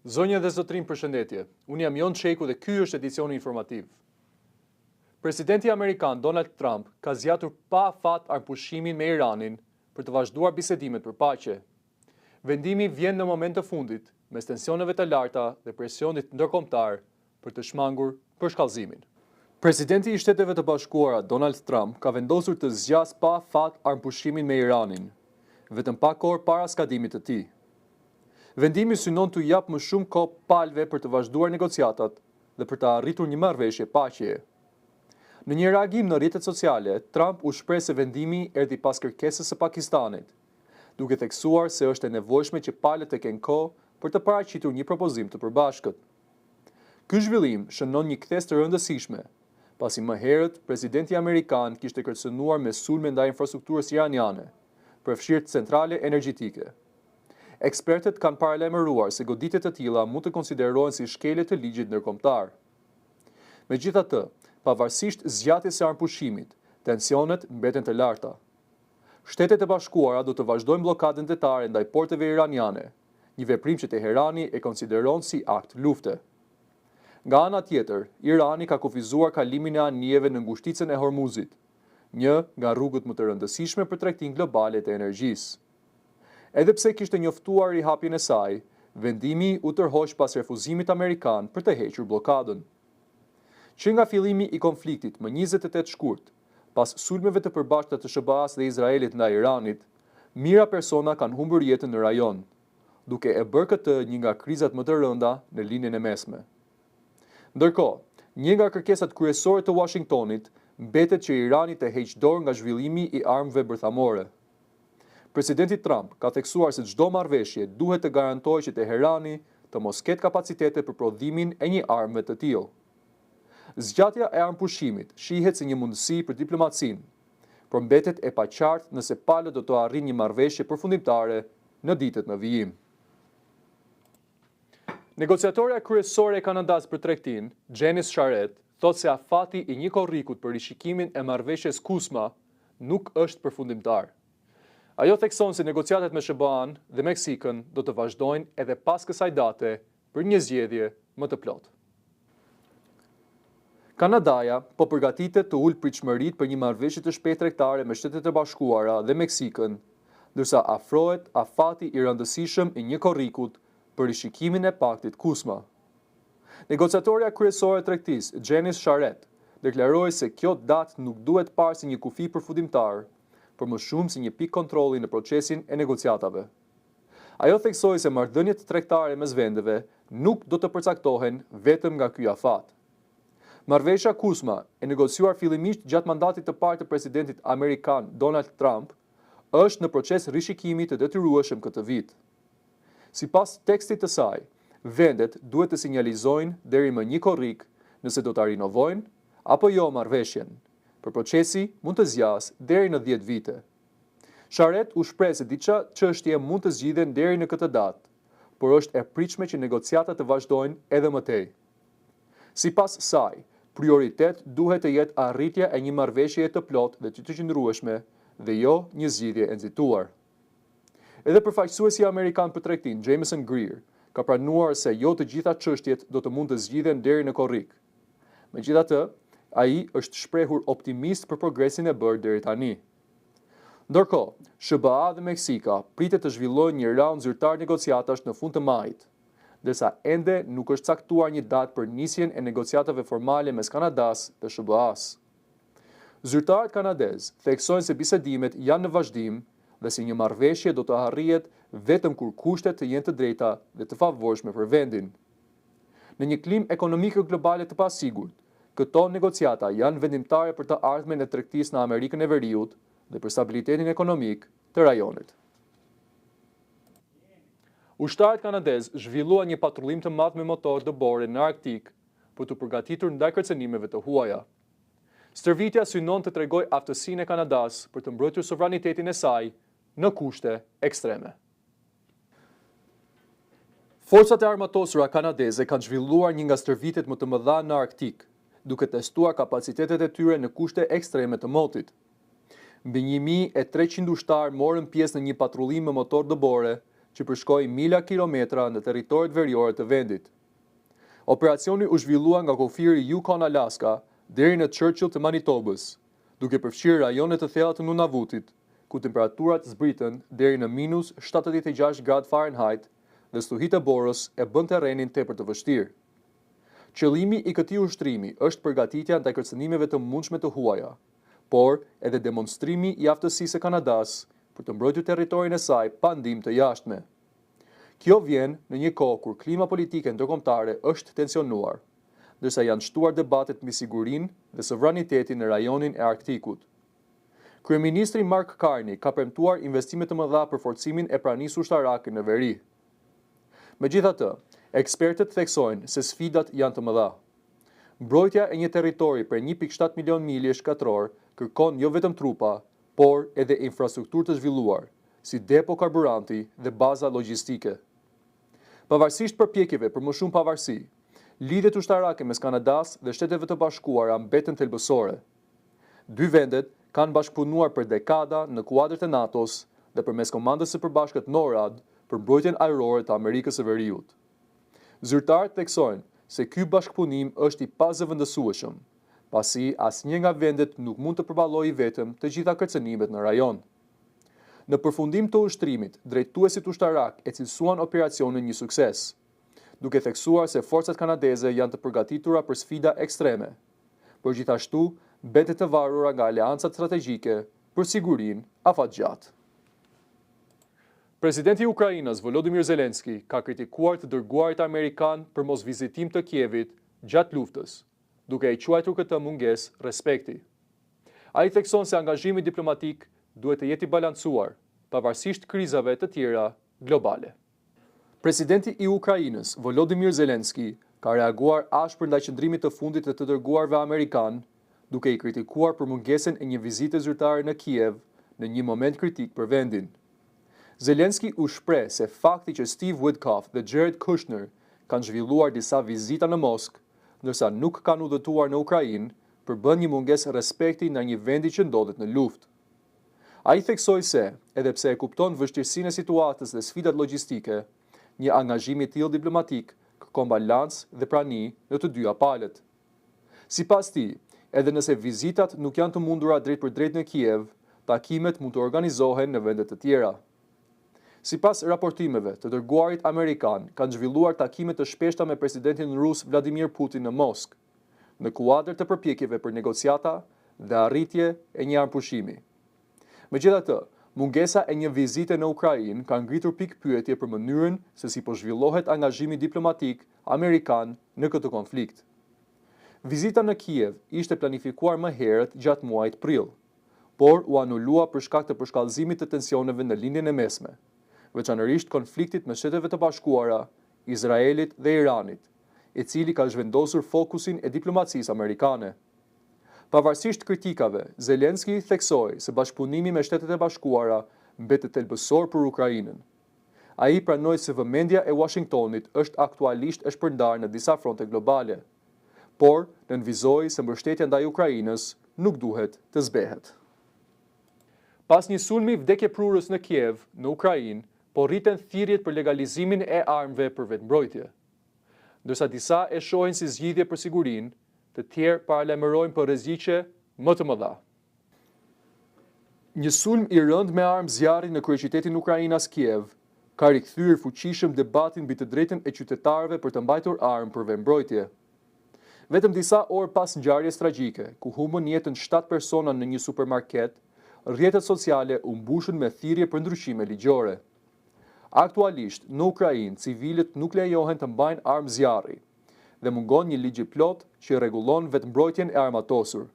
Zonja dhe zotërinj përshëndetje. Unë jam Jon Çeku dhe ky është edicioni informativ. Presidenti amerikan Donald Trump ka zgjatur pa afat armëpushimin me Iranin për të vazhduar bisedimet për paqe. Vendimi vjen në moment të fundit, mes tensioneve të larta dhe presionit ndërkombëtar për të shmangur përshkallëzimin. Presidenti i Shteteve të Bashkuara, Donald Trump, ka vendosur të zgjasë pa afat armëpushimin me Iranin, vetëm pak orë para skadimit të tij. Vendimi synon t'u japë më shumë kohë palëve për të vazhduar negociatat dhe për të arritur një marrëveshje paqeje. Në një reagim në rrjetet sociale, Trump u shpreh se vendimi erdhi pas kërkesës së Pakistanit, duke theksuar se është e nevojshme që palët të kenë kohë për të paraqitur një propozim të përbashkët. Ky zhvillim shënon një kthesë të rëndësishme, pasi më herët presidenti amerikan kishte kërcënuar me sulme ndaj infrastrukturës iraniane, përfshirë centrale energjetike. Ekspertët kanë paralajmëruar se goditje të tilla mund të konsiderohen si shkelje të ligjit ndërkombëtar. Megjithatë, pavarësisht zgjatjes së armëpushimit, tensionet mbeten të larta. Shtetet e Bashkuara do të vazhdojnë bllokadën detare ndaj porteve iraniane, një veprim që Teherani e konsideron si akt lufte. Nga ana tjetër, Irani ka kufizuar kalimin e anijeve në ngushticën e Hormuzit, një nga rrugët më të rëndësishme për tregtinë globale të energjisë. Edhe pse kishte njoftuar rihapjen e saj, vendimi u tërhoq pas refuzimit amerikan për të hequr bllokadën. Që nga fillimi i konfliktit më 28 shkurt, pas sulmeve të përbashkëta të SHBA-së dhe Izraelit ndaj Iranit, mijëra persona kanë humbur jetën në rajon, duke e bërë këtë një nga krizat më të rënda në Lindjen e Mesme. Ndërkohë, një nga kërkesat kryesore të Uashingtonit mbetet që Irani të heqë dorë nga zhvillimi i armëve bërthamore. Presidenti Trump ka theksuar se çdo marrëveshje duhet të garantojë që Teherani të mos ketë kapacitete për prodhimin e një arme të tillë. Zgjatja e armëpushimit shihet si një mundësi për diplomacinë, por mbetet e paqartë nëse palët do të arrijnë një marrëveshje përfundimtare në ditët në vijim. Negociatorja kryesore e Kanadas për tregtinë, Janice Charette, thotë se afati i një korrikut për rishikimin e marrëveshjes CUSMA nuk është përfundimtar. Ajo thekson se negociatat me SHBA-n dhe Meksikën do të vazhdojnë edhe pas kësaj date për një zgjedhje më të plotë. Kanadaja po përgatitet të ulë pritshmëritë për një marrëveshje të shpejtë tregtare me Shtetet e Bashkuara dhe Meksikën, ndërsa afrohet afati i rëndësishëm i një korrikut për rishikimin e paktit CUSMA. Negociatorja kryesore e tregtisë, Janice Charette, deklaroi se kjo datë nuk duhet parë si një kufi përfundimtar, por më shumë si një pikë kontrolli në procesin e negociatave. Ajo theksoi se marrëdhëniet tregtare mes vendeve nuk do të përcaktohen vetëm nga ky afat. Marrëveshja CUSMA, e negociuar fillimisht gjatë mandatit të parë të presidentit amerikan Donald Trump, është në proces rishikimi të detyrueshëm këtë vit. Sipas tekstit të saj, vendet duhet të sinjalizojnë deri më një korrik nëse do ta rinovojnë apo jo marrëveshjen, por procesi mund të zgjasë deri në 10 vite. Charette u shpreh se disa çështje mund të zgjidhen deri në këtë datë, por është e pritshme që negociatat të vazhdojnë edhe më tej. Sipas saj, prioritet duhet të jetë arritja e një marrëveshjeje të plotë dhe të qëndrueshme dhe jo një zgjidhje e nxituar. Edhe përfaqësuesi amerikan për tregtinë, Jameson Greer, ka pranuar se jo të gjitha çështjet do të mund të zgjidhen deri në korrik. Megjithatë, ai është shprehur optimist për progresin e bërë deri tani. Ndërkohë, SHBA dhe Meksika pritet të zhvillojnë një raund zyrtar negociatash në fund të majit, ndërsa ende nuk është caktuar një datë për nisjen e negociatave formale mes Kanadas dhe SHBA-s. Zyrtarët kanadezë theksojnë se bisedimet janë në vazhdim dhe se një marrëveshje do të arrihet vetëm kur kushtet të jenë të drejta dhe të favorshme për vendin. Në një klimë ekonomike globale të pasigurt, këto negociata janë vendimtare për të ardhmen e tregtisë në Amerikën e Veriut dhe për stabilitetin ekonomik të rajonit. Ushtarët kanadezë zhvilluan një patrullim të madh me motor dëbore në Arktik për t'u përgatitur ndaj kërcënimeve të huaja. Stërvitja synon të tregojë aftësinë e Kanadas për të mbrojtur sovranitetin e saj në kushte ekstreme. Forcat e armatosura kanadeze kanë zhvilluar një nga stërvitjet më të mëdha në Arktik, duke testuar kapacitetet e tyre në kushte ekstreme të motit. Mbi 1300 ushtarë morën pjesë në një patrullim me motor dëbore që përshkoi mijëra kilometra në territoret veriore të vendit. Operacioni u zhvillua nga kufiri Yukon-Alaska deri në Churchill të Manitobës, duke përfshirë rajone të thella të Nunavutit, ku temperaturat zbritën deri në minus 76 gradë Fahrenheit dhe stuhitë e borës e bënë terrenin tepër të vështirë. Qëllimi i këtij ushtrimi është përgatitja ndaj kërcënimeve të mundshme të huaja, por edhe demonstrimi i aftësisë së Kanadasë për të mbrojtur territorin e saj pa ndihmë të jashtme. Kjo vjen në një kohë kur klima politike ndërkombëtare është tensionuar, ndërsa janë shtuar debatet mbi sigurinë dhe sovranitetin në rajonin e Arktikut. Kryeministri Mark Carney ka premtuar investime të mëdha për forcimin e pranisë ushtarake në veri. Megjithatë, ekspertët theksojnë se sfidat janë të mëdha. Mbrojtja e një territori prej 1.7 milion miljesh katror kërkon jo vetëm trupa, por edhe infrastrukturë të zhvilluar, si depo karburanti dhe baza logjistike. Pavarësisht përpjekjeve për më shumë pavarësi, lidhjet ushtarake mes Kanadasë dhe Shteteve të Bashkuara mbeten thelbësore. Dy vendet kanë bashkëpunuar për dekada në kuadër të NATO-s dhe përmes komandës së përbashkët NORAD për mbrojtjen ajrore të Amerikës së Veriut. Zyrtarët theksojnë se ky bashkëpunim është i pazëvendësueshëm, pasi asnjë nga vendet nuk mund të përballojë i vetëm të gjitha kërcënimet në rajon. Në përfundim të ushtrimit, drejtuesit ushtarakë e cilësuan operacionin një sukses, duke theksuar se forcat kanadeze janë të përgatitura për sfida ekstreme, por gjithashtu mbeten të varura nga aleancat strategjike për sigurinë afatgjatë. Presidenti i Ukrainës, Volodymyr Zelensky, ka kritikuar të dërguarit amerikanë për mosvizitim të Kievit gjatë luftës, duke e quajtur këtë mungesë respekti. Ai thekson se angazhimi diplomatik duhet të jetë i balancuar, pavarësisht krizave të tjera globale. Presidenti i Ukrainës, Volodymyr Zelensky, ka reaguar ashpër ndaj qëndrimit të fundit të të dërguarve amerikanë, duke i kritikuar për mungesën e një vizite zyrtare në Kiev në një moment kritik për vendin. Zelensky u shpreh se fakti që Steve Witkoff dhe Jared Kushner kanë zhvilluar disa vizita në Moskë, ndërsa nuk kanë udhëtuar në Ukrainë, përbën një mungesë respekti ndaj një vendi që ndodhet në luftë. Ai theksoi se, edhe pse e kupton vështirësinë e situatës dhe sfidat logjistike, një angazhim i tillë diplomatik kërkon balancë dhe prani në të dyja palët. Sipas tij, edhe nëse vizitat nuk janë të mundura drejtpërdrejt në Kiev, takimet mund të organizohen në vende të tjera. Sipas raportimeve, të dërguarit amerikanë kanë zhvilluar takime të shpeshta me presidentin rus Vladimir Putin në Moskë, në kuadër të përpjekjeve për negociata dhe arritje e një armëpushimi. Megjithatë, mungesa e një vizite në Ukrainë ka ngritur pikëpyetje për mënyrën se si po zhvillohet angazhimi diplomatik amerikan në këtë konflikt. Vizita në Kiev ishte planifikuar më herët gjatë muajit prill, por u anulua për shkak të përshkallëzimit të tensioneve në Lindjen e Mesme, veçanërisht konfliktit mes Shteteve të Bashkuara, Izraelit dhe Iranit, i cili ka zhvendosur fokusin e diplomacisë amerikane. Pavarësisht kritikave, Zelensky theksoi se bashkëpunimi me Shtetet e Bashkuara mbetet thelbësor për Ukrainën. Ai pranoi se vëmendja e Uashingtonit është aktualisht e shpërndarë në disa fronte globale, por nënvizoi se mbështetja ndaj Ukrainës nuk duhet të zbehet. Pas një sulmi vdekjeprurës në Kiev, në Ukrainë, po rriten thirrjet për legalizimin e armëve për vetëmbrojtje. Ndërsa disa e shohin si zgjidhje për sigurinë, të tjerë paralajmërojnë për rreziqe më të mëdha. Një sulm i rëndë me armë zjarri në kryeqytetin ukrainas Kiev ka rikthyer fuqishëm debatin mbi të drejtën e qytetarëve për të mbajtur armë për vetëmbrojtje. Vetëm disa orë pas ngjarjes tragjike, ku humbën jetën 7 persona në një supermarket, rrjetet sociale u mbushën me thirrje për ndryshime ligjore. Aktualisht, në Ukrainë, civilët nuk lejohen të mbajnë armë zjarri dhe mungon një ligj i plotë që rregullon vetëmbrojtjen e armatosur.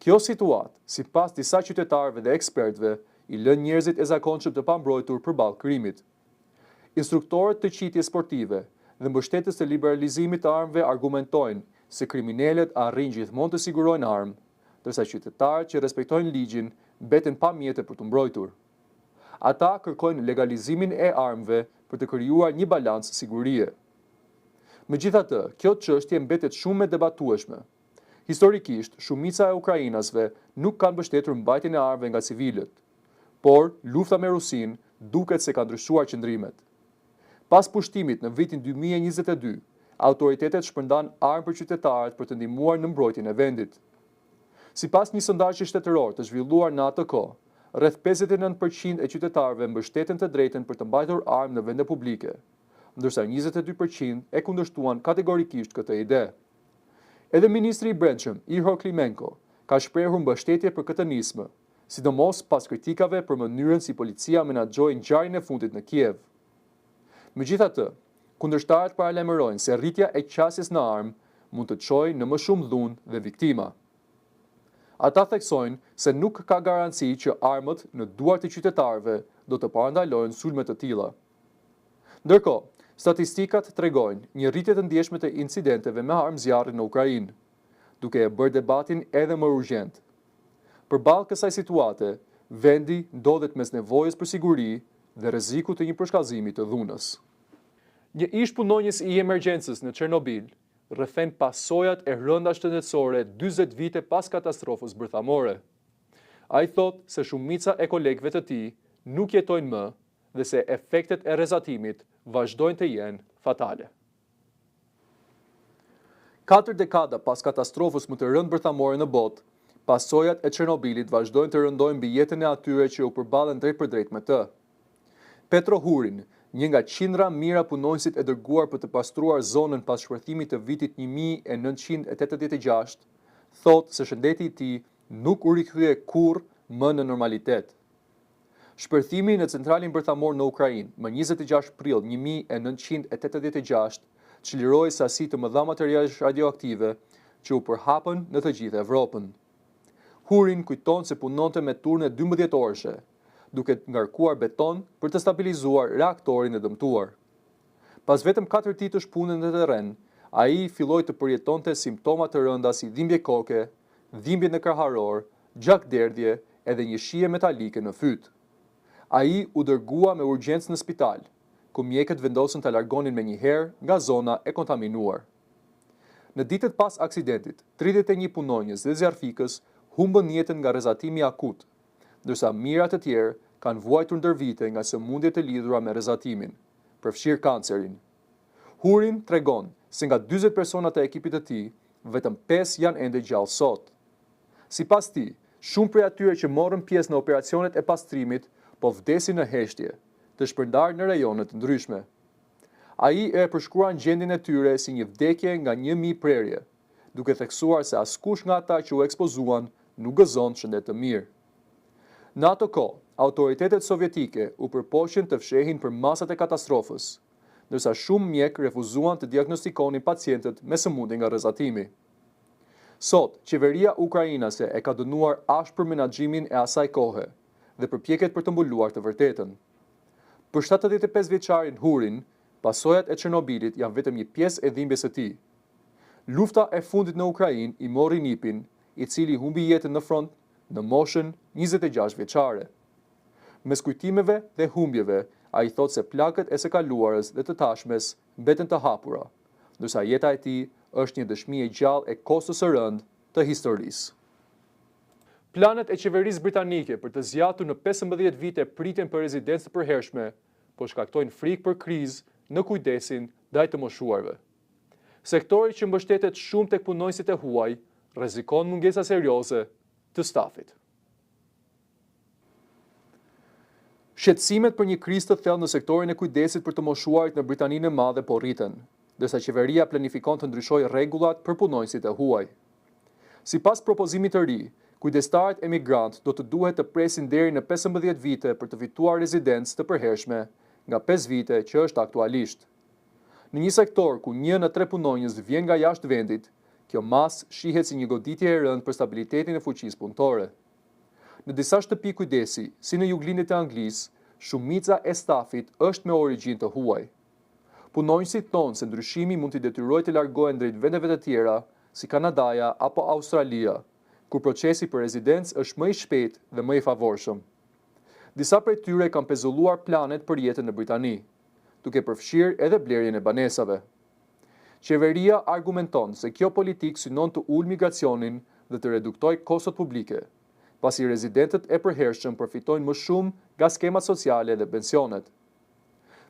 Kjo situatë, sipas disa qytetarëve dhe ekspertëve, i lë njerëzit e zakonshëm të pambrojtur përballë krimit. Instruktorët të qitjes sportive dhe mbështetës të liberalizimit të armëve argumentojnë se kriminelët arrijnë gjithmonë të sigurojnë armë, ndërsa qytetarët që respektojnë ligjin mbeten pa mjete për t'u mbrojtur. Ata kërkojnë legalizimin e armëve për të krijuar një balancë sigurie. Megjithatë, kjo çështje mbetet shumë e debatueshme. Historikisht, shumica e ukrainasve nuk kanë mbështetur mbajtjen e armëve nga civilët. Por, lufta me Rusinë duket se ka ndryshuar qëndrimet. Pas pushtimit në vitin 2022, autoritetet shpërndanë armë për qytetarët për të ndihmuar në mbrojtjen e vendit. Sipas një sondazhi shtetëror të zhvilluar në atë kohë, rreth 59 për qind e qytetarëve mbështetën të drejtën për të mbajtur armë në vende publike, ndërsa 22 për qind e kundërshtuan kategorikisht këtë ide. Edhe ministri i Brendshëm, Ihor Klimenko, ka shprehur mbështetje për këtë nismë, sidomos pas kritikave për mënyrën si policia menaxhoi ngjarjen e fundit në Kiev. Megjithatë, kundërshtarët paralajmërojnë se rritja e qasjes në armë mund të çojë në më shumë dhunë dhe viktima. Ata theksojnë se nuk ka garanci që armët në duart e qytetarëve do të parandalojnë sulme të tilla. Ndërkohë, statistikat tregojnë një rritje të ndjeshme të incidenteve me armë zjarri në Ukrainë, duke e bërë debatin edhe më urgjent. Përballë kësaj situate, vendi ndodhet mes nevojës për siguri dhe rrezikut të një përshkallëzimi të dhunës. Një ish-punonjës i emergjencës në Çernobil rrëfen pasojat e rënda shëndetësore 40 vite pas katastrofës bërthamore. Ai thotë se shumica e kolegëve të tij nuk jetojnë më dhe se efektet e rrezatimit vazhdojnë të jenë fatale. Katër dekada pas katastrofës më të rëndë bërthamore në botë, pasojat e Çernobilit vazhdojnë të rëndojnë mbi jetën e atyre që u përballen drejtpërdrejt me të. Petro Hurin, një nga qindra mijëra punonjësit e dërguar për të pastruar zonën pas shpërthimit të vitit 1986, thotë se shëndeti i tij nuk u rikthye kurrë më në normalitet. Shpërthimi në centralin bërthamor në Ukrainë më 26 prill 1986 çliroi sasi të mëdha materialesh radioaktive që u përhapën në të gjithë Evropën. Hurin kujton se punonte me turne 12 orëshe, duke ngarkuar beton për të stabilizuar reaktorin e dëmtuar. Pas vetëm 4 ditësh pune në terren, ai filloi të përjetonte simptoma të rënda si dhimbje koke, dhimbje në kraharor, gjakderdhje edhe një shije metalike në fyt. Ai u dërgua me urgjencë në spital, ku mjekët vendosën ta largonin menjëherë nga zona e kontaminuar. Në ditët pas aksidentit, 31 punonjës dhe zjarrfikës humbën jetën nga rrezatimi akut, ndërsa mijëra të tjerë kanë vuajtur ndër vite nga sëmundje të lidhura me rrezatimin, përfshirë kancerin. Hurin tregon se nga 40 persona të ekipit të tij, vetëm 5 janë ende gjallë sot. Sipas tij, shumë prej atyre që morën pjesë në operacionet e pastrimit po vdesin në heshtje, të shpërndarë në rajone të ndryshme. Ai e përshkruan gjendjen e tyre si një vdekje nga 1000 prerje, duke theksuar se askush nga ata që u ekspozuan nuk gëzon shëndet të mirë. Në atë kohë, autoritetet sovjetike u përpoqën të fshehin përmasat e katastrofës, ndërsa shumë mjek refuzuan të diagnostikonin pacientët me sëmundje nga rrezatimi. Sot, qeveria ukrainase e ka dënuar ashpër menaxhimin e asaj kohe dhe përpjekjet për të mbuluar të vërtetën. Për 75 vjeçarin Hurin, pasojat e Çernobilit janë vetëm një pjesë e dhimbjes së tij. Lufta e fundit në Ukrainë i morri nipin, i cili humbi jetën në front në moshën 26 vjeçare. Mes kujtimeve dhe humbjeve, ai thotë se plagët e së kaluarës dhe të tashmes mbeten të hapura, ndërsa jeta e tij është një dëshmi e gjallë e kostos së rëndë të historisë. Planet e qeverisë britanike për të zgjatur në 15 vite pritjen për rezidencë të përhershme po shkaktojnë frikë për krizë në kujdesin ndaj të moshuarve. Sektori që mbështetet shumë tek punonjësit e huaj rrezikon mungesa serioze të stafit. Shqetësimet për një krizë të thellë në sektorin e kujdesit për të moshuarit në Britaninë e Madhe po rriten, ndërsa qeveria planifikon të ndryshojë rregullat për punonjësit e huaj. Sipas propozimit të ri, kujdestarët emigrantë do të duhet të presin deri në 15 vite për të fituar rezidencë të përhershme, nga 5 vite që është aktualisht. Në një sektor ku një në tre punonjës vjen nga jashtë vendit, kjo masë shihet si një goditje e rëndë për stabilitetin e fuqisë punëtore. Në disa shtëpi kujdesi, si në juglindje të Anglisë, shumica e stafit është me origjinë të huaj. Punonjësit thonë se ndryshimi mund t'i detyrojë të largohen drejt vendeve të tjera, si Kanadaja apo Australia, ku procesi për rezidencë është më i shpejtë dhe më i favorshëm. Disa prej tyre kanë pezulluar planet për jetën në Britani, duke përfshirë edhe blerjen e banesave. Qeveria argumenton se kjo politikë synon të ulë migracionin dhe të reduktojë kostot publike, pasi rezidentët e përhershëm përfitojnë më shumë nga skemat sociale dhe pensionet.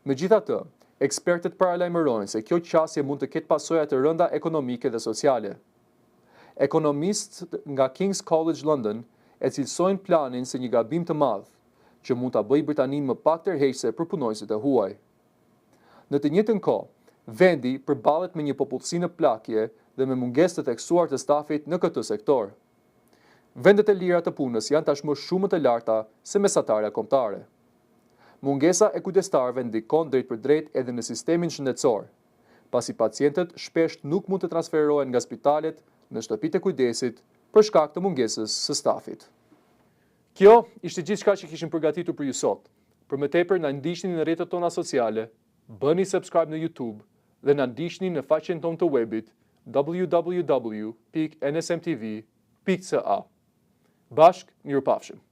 Megjithatë, ekspertët paralajmërojnë se kjo qasje mund të ketë pasoja të rënda ekonomike dhe sociale. Ekonomistët nga King's College London e cilësojnë planin si një gabim të madh, që mund ta bëjë Britaninë më pak tërheqëse për punonjësit e huaj. Në të njëjtën kohë, vendi përballet me një popullsi në plakje dhe me mungesë të theksuar të stafit në këtë sektor. Vendet e lira të punës janë tashmë shumë më të larta se mesatarja kombëtare. Mungesa e kujdestarëve ndikon drejtpërdrejt edhe në sistemin shëndetësor, pasi pacientët shpesh nuk mund të transferohen nga spitalet në shtëpitë e kujdesit për shkak të mungesës së stafit. Kjo ishte gjithçka që kishim përgatitur për ju sot. Për më tepër na ndiqni në rrjetet tona sociale, bëni subscribe në YouTube dhe na ndiqni në faqen tonë të webit www pikë nsmtv pikë ca. Bashkë, mirupafshim!